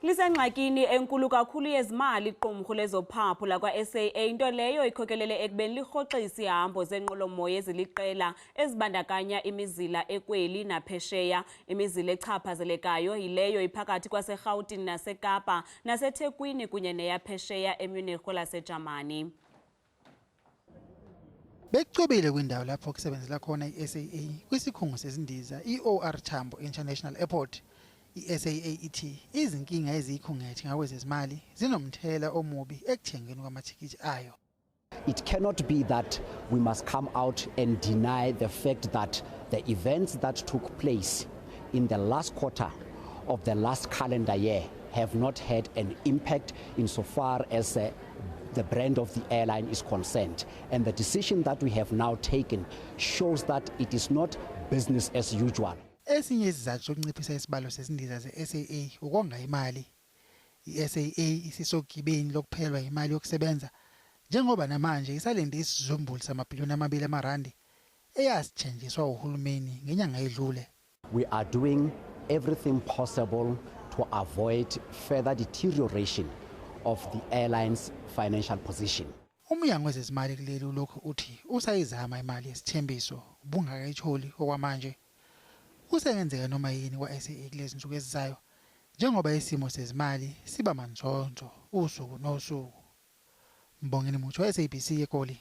Lisengxakini enkulu kakhulu yezimali iqumrhu lezophapho lakwa-SAA, into leyo ikhokelele ekubeni lirhoxise ihambo zenqwelomoya eziliqela ezibandakanya imizila ekweli naphesheya. Imizila echaphazelekayo yileyo iphakathi kwaseRhawutini naseKapa naseThekwini kunye neyaphesheya eMunich kwelaseJamani. Bekucwebile kwindawo lapho kusebenzela khona i-SAA kwisikhungo sezindiza i-OR Tambo International Airport. I-SAA ithi izinkinga eziyikhungethe ngakwezezimali zinomthelela omubi ekuthengeni kwamathikithi ayo. It cannot be that we must come out and deny the fact that the events that took place in the last quarter of the last calendar year have not had an impact insofar as the brand of the airline is concerned. And the decision that we have now taken shows that it is not business as usual. Esinye isizathu sokunciphisa isibalo sezindiza ze-SAA ukonga imali. I-SAA isisogibeni lokuphelelwa imali yokusebenza njengoba namanje isalinde isizumbulu samabhiliyoni amabili amarandi eyasithenjiswa uhulumeni ngenyanga edlule. We are doing everything possible to avoid further deterioration of the airline's financial position. Umnyango wezezimali kuleli ulokhu uthi usayizama imali yesithembiso ubungakayitholi okwamanje. Kusengenzeka noma yini kwa-SAA kulezi nsuku ezizayo njengoba isimo sezimali siba manzonzo usuku nosuku. Mbongeni Muthwa, SABC, eGoli.